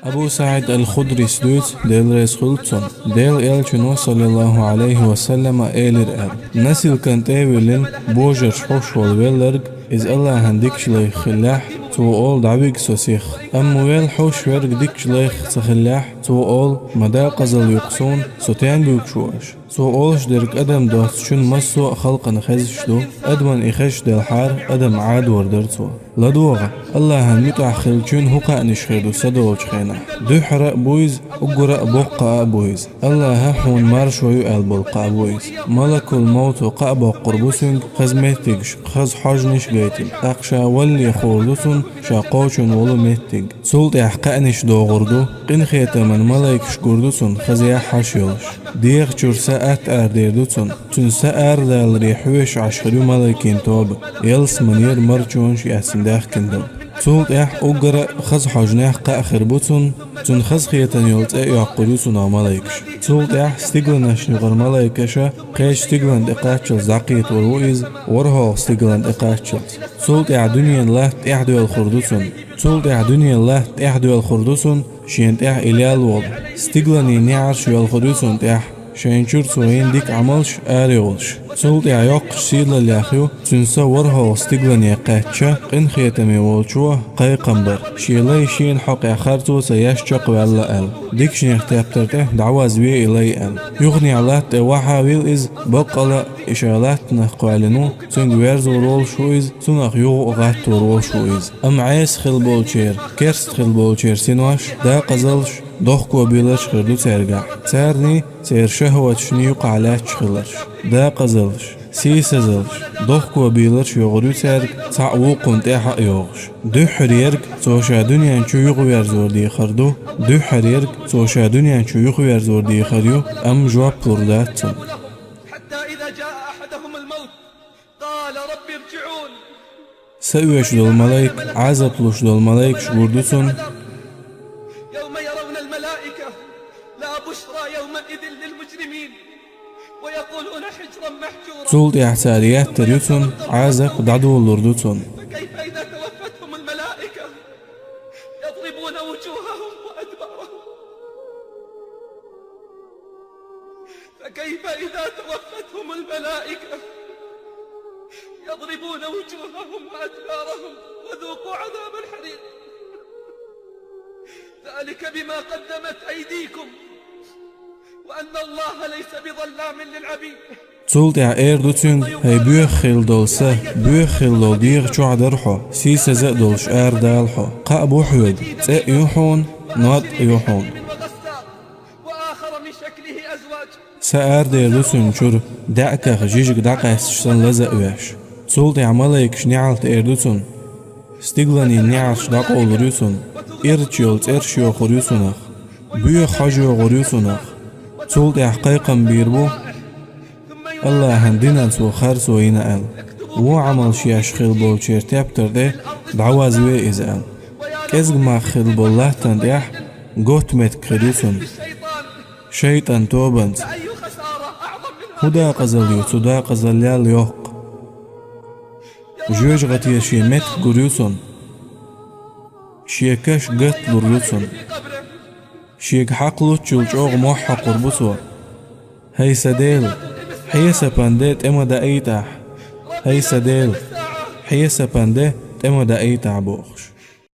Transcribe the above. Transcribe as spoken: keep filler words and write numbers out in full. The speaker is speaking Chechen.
Абу СаӀид аль-Худрис дуьйцу, Дела реза хуьлда цунна, Делан Элчано, саллаллаху Ӏалайхи ва саллама, элира аьлла: «Насилкан тӀе а виллина, божарша хьош волу велларг, иза Аллахьан дикачу лайх хиллехь, цо олу: „ДӀавига со сиха“. Амма вел хьош верг дикачу лайх ца хиллехь, цо олу: „Ма декъазалла ю-кх суна, со стенга вуьгуш ву аша?“». Цо олуш дерг адам доцучунна массо а халкъана хезаш ду. Адамна и хезаш делхьара, адам Ӏадор дара цо. ЛадогӀа, Аллахьан муьтӀахь хиллачунна хӀун кхаьънаш хир ду садолчу хенахь? Дуьххьара а бу иза, уггара а боккха кхаъ а бу иза. Аллахьа хьуна маршо ю аьлла болу кхаъ бу иза. Малакул-Мовто кхаъ боккхур бу цуьнга хаза меттигаш, хаза хьожанаш а гайтина, тӀаккха ша валле хуур ду цунна ша кхочун волу меттиг. Цул тӀаьхьа кхаьънаш догӀур ду, къинхетаман малайкаш гур ду цунна хаза яххьаш йолуш. ДегӀа чуьра са атта арадер ду цунна. Цуьнан са арадаларе хьоьжуш Ӏаш хир ю малайкийн тоба, ялсаманера марчонаш эцна даьхкина долу. Цул тӀаьхьа уггара а хаза хьожанех кхаъ хир бу цунна, цуьнан хазахетам йолу цӀе а йоккхур ю цунах малайкаша. Цул тӀаьхьа стигланашна юкъара малайкаша кхечу стиглана тӀе кхаччалц дӀакхетор ву иза, ворхӀалгӀа стиглана тӀе кхаччалц. Цул тӀаьхьа дуьненан латта тӀаьхьадоьлхур ду цунна. Цул тӀаьхьа дуьненан латта тӀаьхьадоьлхур ду цунна, шена тӀехь и лел волу. Стигланийн неӀарш йоьлхур ю цунна тӀехь, шайна чуьра цо йина дика Ӏамалш арайолуш. Цул тӀаьхьа йоккхачу сийлаллех ю цуьнан са ворхӀалгӀа стиглане кхаьчча, къинхетаме волчо кхайкхам бар: «Шен лай шена хьокъехь харцо ца еш чекхваьлла», — аьлла. «Дикачу нехан тептар тӀе дӀавазве и лай», — аьлла. Юханехьа латта тӀе вахьа вилла иза, баккъала а и ша латтанах кхоьллина ву, цуьнга верзор волуш ву иза, цунах юха а гӀаттор волуш ву иза. Амма Ӏеса хилла болчеран, керста хилла болчеран синош декъазаллаш, дохкобийларш хир ду цаьргахь. Царний, церан шахӀваташний юкъахь лаьтташ хиларш, декъазаллаш, сийсазаллаш, дохкобийларш йогӀур ю цаьрга, цхьаъ вукхунна тӀаьхьа а йогӀуш. Дуьххьара ерг цо ша дуьнен чу юхаверзор дехар ду, дуьххьара ерг цо ша дуьнен чу юхаверзор дехар ю, амма жоп лур дац цунна. حتى إذا جاء أحدهم الموت قال رب ارجعون. Са оьшуш долу малайк, Ӏазап луш долу малайкаш гур ду цунна. يوم يرون الملائكة لا بشرى يومئذ للمجرمين ويقولون حجرا محجورا. Цул тӀаьхьа цара еттар ю цунна, Ӏазап дӀадолалур ду цунна. فكيف إذا توفتهم الملائكة يضربون وجوههم وأدبارهم. فكيف إذا توفتهم الملائكة يضربون وجوههم وأدبارهم وذوقوا عذاب الحريق. ذلك بما قدمت أيديكم وأن الله ليس بظلام للعبيد. Цул тӀаьхьа эр ду цуьнга: «ХӀай боьха хилла долу са, боьха хилла долу дегӀа чохь дара хьо, сийсаза а долуш арадала хьо. Кхаъ бу хьоьга, цӀе а ю хьуна, нод а ю хьуна». Са арадер ду цуьнан чуьра, даьӀахках жижиг дӀакъаьсташ санна лаза а веш. Цул тӀаьхьа малайкаш неӀалт эр ду цунна. Стигланийн неӀарш дӀакъовлур ю цунна, ирча йолу цӀераш йохур ю цунах, боьха хьожа йогӀур ю цунах. Цул тӀаьхьа кхайкхам бийр бу: «Аллахьан динан цо харцо йина», — аьлла. «Вон Ӏамалш еш хилла болчеран тептар тӀе дӀавазве иза», — аьлла. КӀезга мах хилла болу латтана тӀехь готта меттиг хир ю цунна. ШайтӀан тобанца. ХӀун декъазалла ю цу декъазаллел йоккха? Жоьжахате шен меттиг гур ю цунна. Шен каш гатта лур ю цунна. Шега хьакхалуччул чӀогӀа мохь хьокхур бу цо. «ХӀай сан Дела, хьесапан де тӀе ма даийтахь! ХӀай сан Дела, хьесапан де тӀе ма даийтахь!» — бохуш.